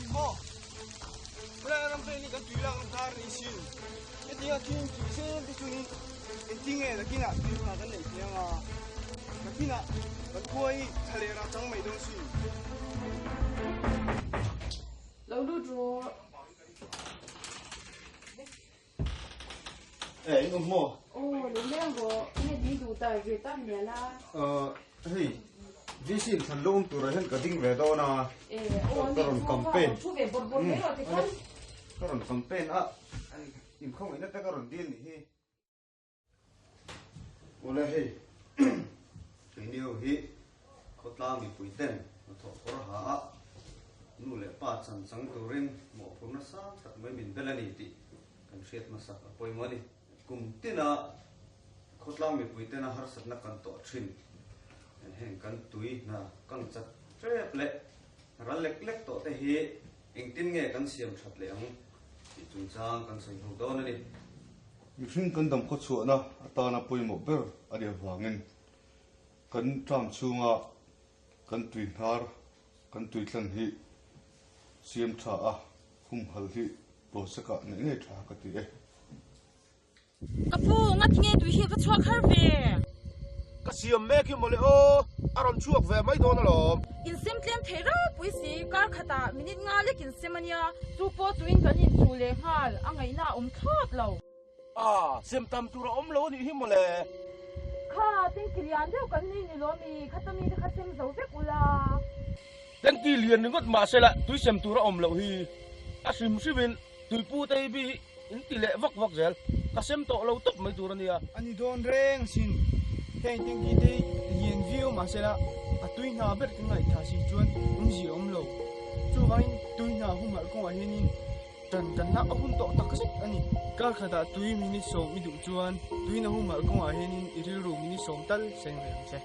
ni maw? Helai ram vel hi kan tui lak na hnar a ni sin. Hetianga thil in tih zel te chuanin engtin nge nakinah tui hna kan neih thei anga nakinah kan khua hi thla leh rah chang mai dawn sin. Lo lut rawh. Eh, in awm maw? Aw, lo leng rawh. Nge ding duh ta ve tak mial a. Uh, hei, VC in thlan lo awm turah hian ka ding ve dawn a. Eh, aw, Ka rawn campaign. Thu ve bawrh bawrh mai rawh tikhan. Ka rawn campaign a, inkhawngihna te ka rawn dil nih hi. Awle hei, keini ho hi khawtlang mipui ten hnathawh kawr ha a, nu leh pa chan chang turin mawhphurhna sang tak mai min bel a ni tih kan hriat hmasak a pawimawh a ni. Kum tina khawtlang mipui tena harsatna kan tawh thin heng kan tui hna kang chat tep leh ral lek lek tawh te hi engtin nge kan siam that leh ang tih chungchang kan sawi ho dawn a ni. Mihring kan dam khawchhuahna atana pawimawh ber a nih avangin kan tram chhunga kan tui hnar, kan tui thlan hi siam tha a, humhal hi project ah neih ngei tha ka ti e. Ka pu, ngati nge tui hi va chhuak har ve? Ka siam mek hi mawle aw, a rawn chhuak ve mai dawn alawm. Insem tlem thei ropui si, kar khatah minute nga lek insem a nia, chu pawh chuin kan inchuh leh nghal, a ngaihna a awm thlawt lo. A, sem tam tur a awm lo a nih hi mawle. Kha, tanki lian deuh kan nei ni lawm i, khata mite kha sem zo vek ula. Tanki lian ringawt mahsela tui sem tur a awm loh hi, a hrim hrimin Tuipu te hi bi in ti leh vak vak zel, ka sem tawh lo tawp mai tur a nia. A ni dawn reng asin, heng tanki te hi lian viau mahsela a tui hna ber kan ngaihthah si chuan awmzia a awm lo. Chuvangin tui hna humhalh kawngah hianin tan kan lak a hun tawh tak zet a ni. Kar khatah tui minute sawm i duh chuan tui hna humhalh kawngah hianin i rilru minute sawm tal seng ve ang che.